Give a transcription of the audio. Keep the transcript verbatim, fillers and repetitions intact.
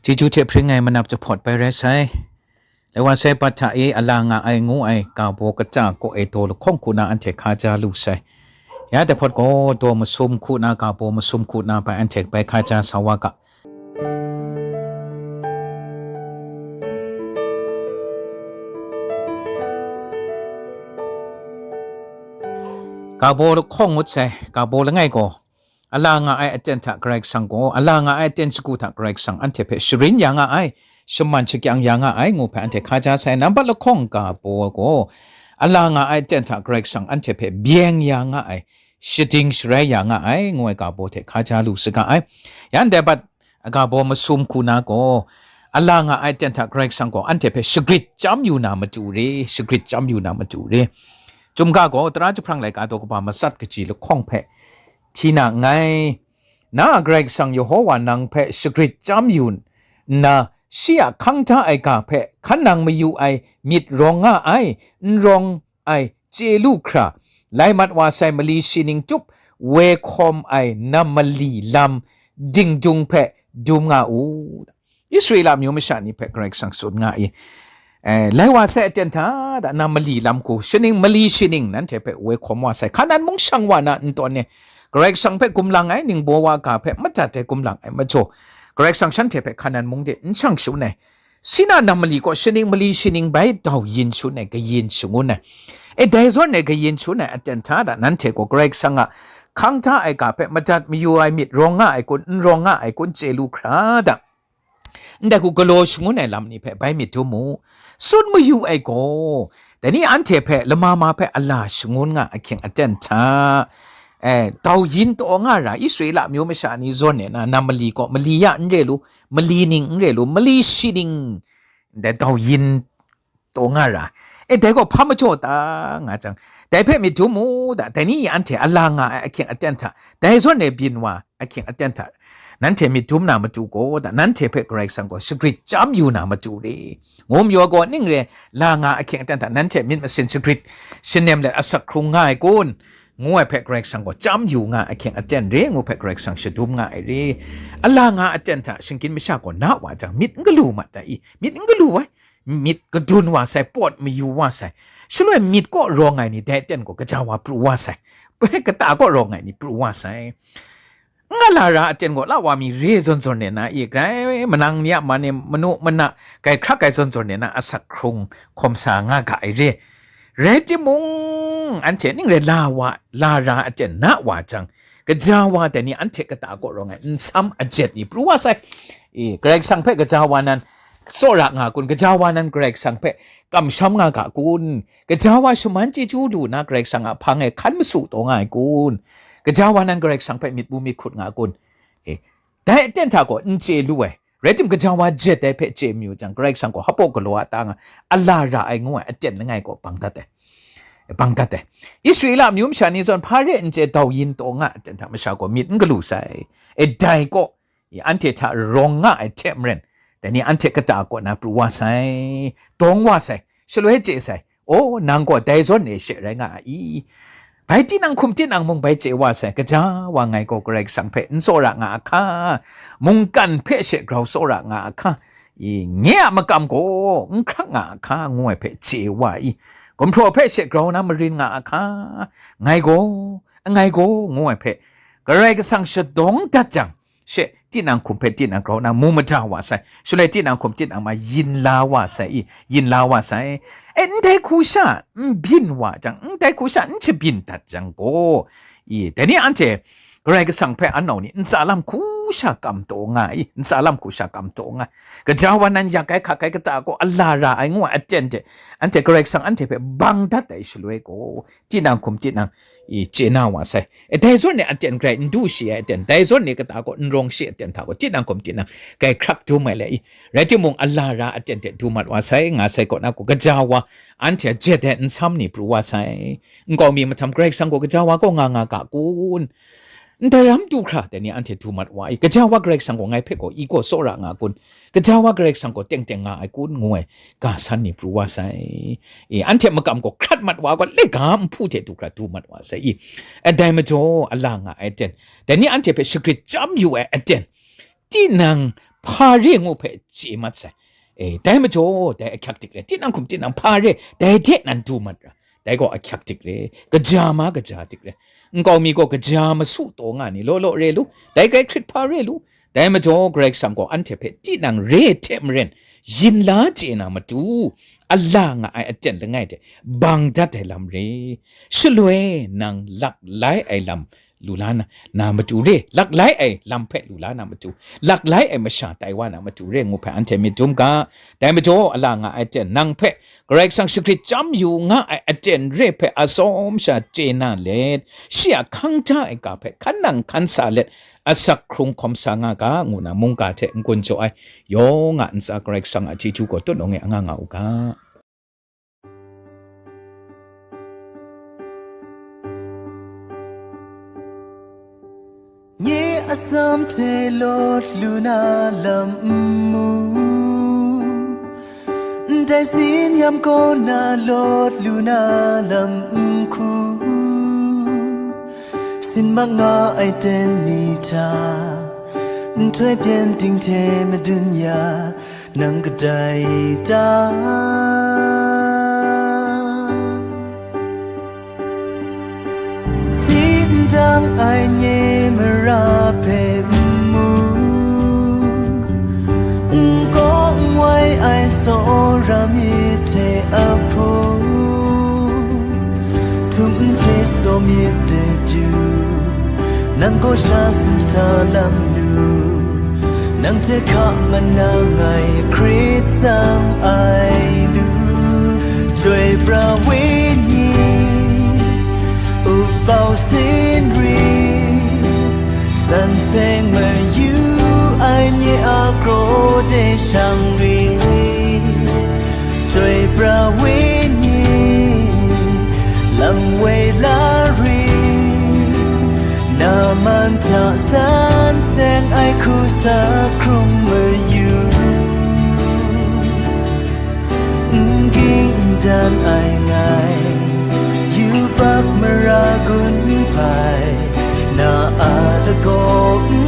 Chyeju hte hpring ai manap jahpawt bai rai sai. Lai wa sai, bat hta e ala nga ai ngu ai ga baw kata kaw e daw lahkawng hku na anhte hkaja lu sai. Ya dai hpawt gaw, daw masum hku na, ga baw masum hku na bai anhte bai hkaja sa wa ga. Ga baw lahkawng ngut sai, ga baw langai gaw, ala nga ai aten hta Karai Kasang gaw, ala nga ai aten shagu hta Karai Kasang anhte hpe sharin ya nga ai, shaman shakyang ya nga ai, ngu hpe anhte hkaja sai. Nambat lahkawng ga baw gaw, ala nga ai aten hta Karai Kasang anhte hpe byeng ya nga ai, shading sharai ya nga ai, ngu ai ga baw hte hkaja lu saga ai. Yan dai bat, ga baw masum hku na gaw, ala nga ai aten hta Karai Kasang gaw anhte hpe shagrit chyam yu na matu re, shagrit chyam yu na matu re. Chyum ga gaw, tara jahprang laika daw kaba matsat kaji lahkawng hpe hti na nngai. Na a Karai Kasang Yehowa nang hpe shagrit chyam yu nna, shi a hkang hta ai ga hpe hkan nang mayu ai myit rawng nga ai, n rawng ai chye lu hkra, lai mat wa sai mali shi ning tup, woi hkawm ai nam mali lam dingdung hpe dum nga u. Israela amyu masha ni hpe Karai Kasang tsun nga i, eh, lai wa sai aten hta da nam mali lam hku, shi ning mali shi ning nanhte hpe woi hkawm wa sai, Hkanan mung shang wa na n tawn e, Karai Kasang hpe gumlang ai ningbaw wa ga hpe madat ai gumlang ai majaw, Karai Kasang shanhte hpe Hkanan mung de n shang shangun ai. Sina nam mali kaw shi ning mali shi ning bai dau yin shangun ai, kayin shangun ai. E, dai zawn e kayin shangun ai aten hta da nanhte gaw Karai Kasang a hkang hta ai ga hpe madat mayu ai myit rawng nga ai kun, n rawng nga ai kun chye lu hkra da. Ndai hku galaw shangun ai lam ni hpe bai myit dum mu. Tsun mayu ai gaw, dai ni anhte hpe lama ma hpe ala shangun nga ahkying aten hta, eh, dau yin taw nga ra, Israela amyu masha ni zawn e na, nam mali kaw, mali ya n re lu, mali ning n re lu, mali shi ning, ndai dau yin taw nga ra. E, dai gaw hpa majaw ta nga jang, dai hpe myit dum mu da, dai ni anhte ala nga ai ahkying aten hta, dai zawn e byin wa ahkying aten hta, nanhte myit dum na matu gaw da, nanhte hpe Karai Kasang gaw shagrit chyam yu na matu re. Ngu mayu gaw, ning re, la nga ahkying aten hta nanhte myit masin shagrit shanem let asak hkrung nga ai kun? Ngu ai hpe Karai Kasang gaw chyam yu nga ahkying aten re, ngu hpe Karai Kasang shadum nga ai re. Ala nga aten hta shinggyim masha gaw na wa jang, myit n galu mat ta i? Myit n galu ai, myit kadun wa sai, pawt mayu wa sai. Shaloi myit kaw rawng ai ni dai aten gaw kaja wa pru wa sai, kata kaw rawng ai ni pru wa sai. Nga la ra aten gaw la wa mi re zawn zawn e na i, grai manang ni a man e manu mana grai hkrak ai zawn zawn e na asak hkrung hkawm sa nga ga ai re. Rai timung, anhte ning rai la wa, la ra aten na wa jang, kaja wa dai ni anhte kata kaw rawng ai nsam ajet ni pru wa sai. E, Karai Kasang hpe kaja wa nan tsawra nga kun? Kaja wa nan Karai Kasang hpe kamsham nga ga kun? Kaja wa shaman chyeju lu na Karai Kasang a hpang e hkan masu taw nga ai kun? Kaja wa nan Karai Kasang hpe myit bu myit hkut nga kun? E, dai aten hta gaw n chye lu ai. Rai tim, kaja wa jet ai hpe chye mayu jang, Karai Kasang gaw hpaw galaw a ta nga, ala ra ai ngu ai aten langai gaw bang dat ai. Bang dat ai. Israela amyu masha ni zawn hpa re n chye dau yin taw nga aten hta masha gaw myit n galu sai. E, dai gaw, i, anhte hta rawng nga ai hte maren, dai ni anhte kata kaw na pru wa sai, dawng wa sai, shaloi chye sai, "O, nang gaw dai zawn e she rai nga ai i? Bai tinang hkum tinang mung bai chye wa sai, kaja wa ngai gaw Karai Kasang hpe n tsawra nga a hka, mungkan hpe she grau tsawra nga a hka, i, nye a makam gaw n hkrak nga a hka," ngu ai hpe chye wa i? "Gumhpraw hpe she grau na marin nga a hka, ngai gaw, ngai gaw," ngu ai hpe Karai Kasang shadawng dat jang, she tinang hkum hpe tinang grau na mu mada wa sai, shaloi tinang hkum tinang ma yin la wa sai i, yin la wa sai. E, ndai hku sha n byin wa jang, ndai hku sha n shabyin dat jang gaw, i, dai ni anhte Karai Kasang hpe anau ni ntsa lam hku sha kam taw nga i, ntsa lam hku sha kam taw nga. Kaja wa nan yak ai hkak ai kata gaw ala ra ai ngu ai aten hte, anhte Karai Kasang anhte hpe bang dat ai shaloi gaw, tinang hkum tinang, i, chye na wa sai. E, dai zawn e aten grai n du shi ai aten, dai zawn e kata gaw n rawng shi aten hta gaw, tinang hkum tinang grai hkrak dum ai le i? Rai timung, ala ra aten hte du mat wa sai, nga sai kaw na gaw, kaja wa anhte a jet ai nsam ni pru wa sai. Nkau mi mahtam Karai Kasang gaw kaja wa kaw nga nga ga kun? Ndai ram du hkra dai ni anhte du mat wa i? Kaja wa Karai Kasang gaw ngai hpe gaw i gaw tsawra nga kun? Kaja wa Karai Kasang gaw teng teng nga ai kun? Ngu ai ga san ni pru wa sai. E, anhte makam gaw hkrat mat wa gaw, lega nhpu hte du hkra du mat wa sai i? Dai majaw, ala nga ai aten, dai ni anhte hpe shagrit chyam yu ai aten, tinang hpa re ngu hpe chye mat sai. E, dai majaw, dai ahkyak dik re, tinang hkum tinang hpa re, dai de nan du mat ra, dai gaw ahkyak dik re, kaja ma kaja dik re, nkau mi gaw kaja masu taw nga ni law law re lu, dai grai hkrit hpa re lu, dai majaw Karai Kasang gaw anhte hpe tinang re hte maren yin la chye na matu, a la nga ai aten langai hte bang dat ai lam re, shaloi nang lak lai ai lam lu la na, na matu re, lak lai ai lam hpe lu la na matu, lak lai ai masha tai wa na matu re ngu hpe anhte myit dum ga. Dai majaw, a la nga ai aten nang hpe Karai Kasang shagrit chyam yu nga ai aten re hpe atsawm sha chye na let, shi a hkang hta ai ga hpe hkan nang hkan sa let, asak hkrung hkawm sa nga ga, ngu na mungga hte n-gun jaw ai, yawng a ntsa Karai Kasang a chyeju gaw tut nawng e anga nga u ga. Nye atsam hte lawt lu na lam n mu, ndai tsin yam kaw na lawt lu na lam n hku, sin mak nga ai ten ni hta, nhtoi pyen ting hte madun ya, nang kadai ta? Hti ndang ai nye mara hpe n mu, n kaw n wai ai tsawra myit hte ahpung, htum n hte saw myit de du, nang gaw sha simsa lam lu, nang hte hka mat na ngai hkrit tsang ai lu, Chyoi pra wenyi, upau sinri, san seng mayu ai nye a kraw de shang ri, Chyoi pra wenyi, lam woi la ri, na man hta san seng ai hku sa hkrung mayu, n ging n dan ai ngai, yubak mara gun hpai, na a lagaw n